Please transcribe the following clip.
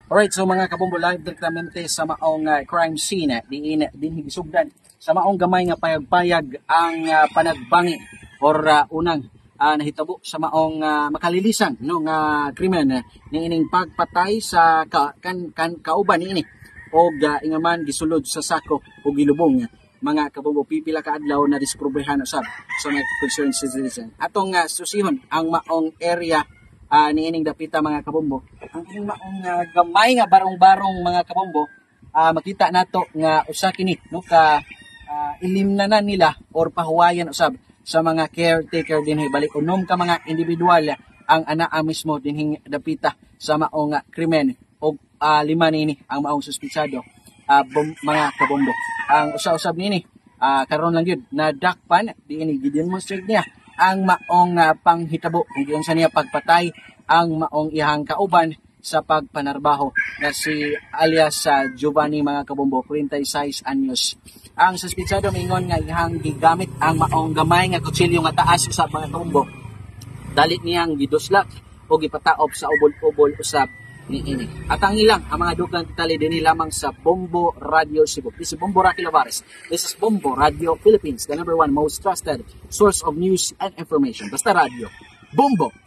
Alright, so mga kabombo, live direktamente sa maong crime scene diin dinhi gisugdan sa maong gamay nga payag-payag ang panagbangi or unang nahitabo sa maong makalilisan, no, nga krimen niining pagpatay sa ka, kan, kan kauban niini og ingaman gisulod sa sako og gilubong, mga kabombo. Pipila ka adlaw na diskubrehan usab sa mga concerned citizen. Atong susihon ang maong area niining dapita, mga kabombo. Ang ining maong gamay nga barong-barong, mga kabombo, makita nato nga usa kini, no, ka ilimnanan nila or pahuwayan usab sa mga caretaker dinhi. Balik unom ka mga individual ang anaa mismo dinhing dapita sa maong krimen og lima nini ang maong suspitsado, mga kabombo. Ang usa-usab nini karon lang gyud nadakpan diini. Gidemonstrate niya ang maong panghitabo kung giunsa niya pagpatay ang maong iyang kauban sa pagpanarbaho na si alias sa Giovanni, mga kabombo, 36 anyos. Ang suspitsado mingon nga iyang gigamit ang maong gamay nga kutsilyo nga taas usab, mga kabombo. Dalit niyang giduslak o gipataob sa ubol-ubol usab niini. At ang ilang ang mga dugang detalye dinhi lamang sa Bombo Radio Cebu. This is Bombo Rocky Lavares. This is Bombo Radio Philippines, the number one most trusted source of news and information. Basta radio. Bombo!